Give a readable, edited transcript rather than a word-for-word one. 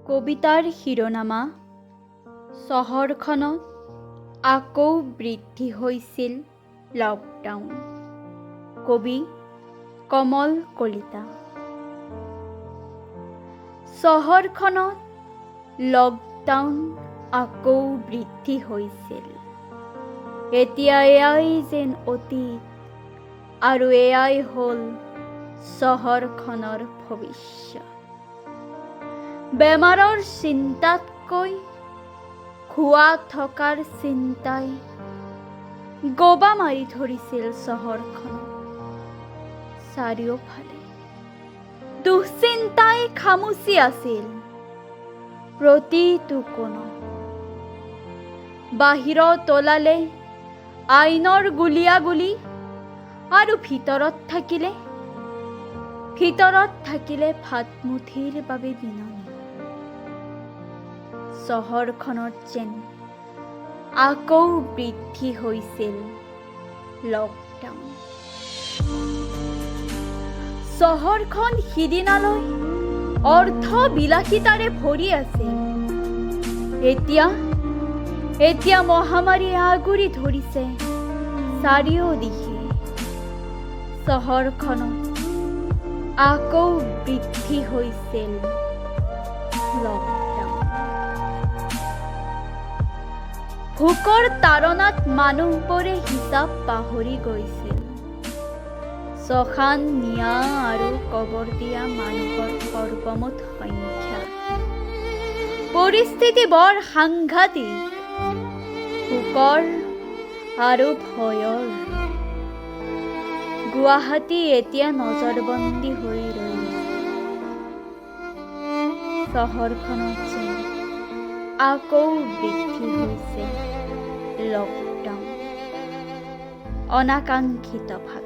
কবিতাৰ শিৰোনামা চহৰখনত আকৌ বৃদ্ধি হৈছিল লকডাউন। কবি কমল কলিতা। চহৰখনত লকডাউন আকৌ বৃদ্ধি হৈছিল। এতিয়া এয়াই যেন অতীত আৰু এয়াই হ'ল চহৰখনৰ ভৱিষ্যত। বেমাৰৰ চিন্তাতকৈ খোৱা থকাৰ চিন্তাই গবা মাৰি ধৰিছিল চহৰখনত। চাৰিওফালে দুশ্চিন্তাই খামুচি আছিল প্ৰতিটো কোণত। বাহিৰত ওলালে আইনৰ গুলীয়াগুলি আৰু ভিতৰত থাকিলে ভাতমুঠিৰ বাবে বিননি। চহৰখনত যেন আকৌ বৃদ্ধি হৈছিল লকডাউন। চহৰখন সিদিনালৈ অৰ্থ বিলাসিতাৰে ভৰি আছিল। এতিয়া মহামাৰীয়ে আগুৰি ধৰিছে চাৰিওদিশে। চহৰখনত আকৌ বৃদ্ধি হৈছিল লকডাউন। ভোকৰ তাড়নাত মানুহবোৰে হিচাপ পাহৰি গৈছিল। শ্মশান নিয়া আৰু কবৰ দিয়া মানুহৰ সৰ্বমুঠ সংখ্যা। পৰিস্থিতি বৰ সাংঘাতিক, শোকৰ আৰু ভয়ৰ। গুৱাহাটী এতিয়া নজৰবন্দী হৈ ৰৈছে। চহৰখনত যেন আকৌ বৃদ্ধি হৈছে লকডাউন, অনাকাংক্ষিতভাৱে।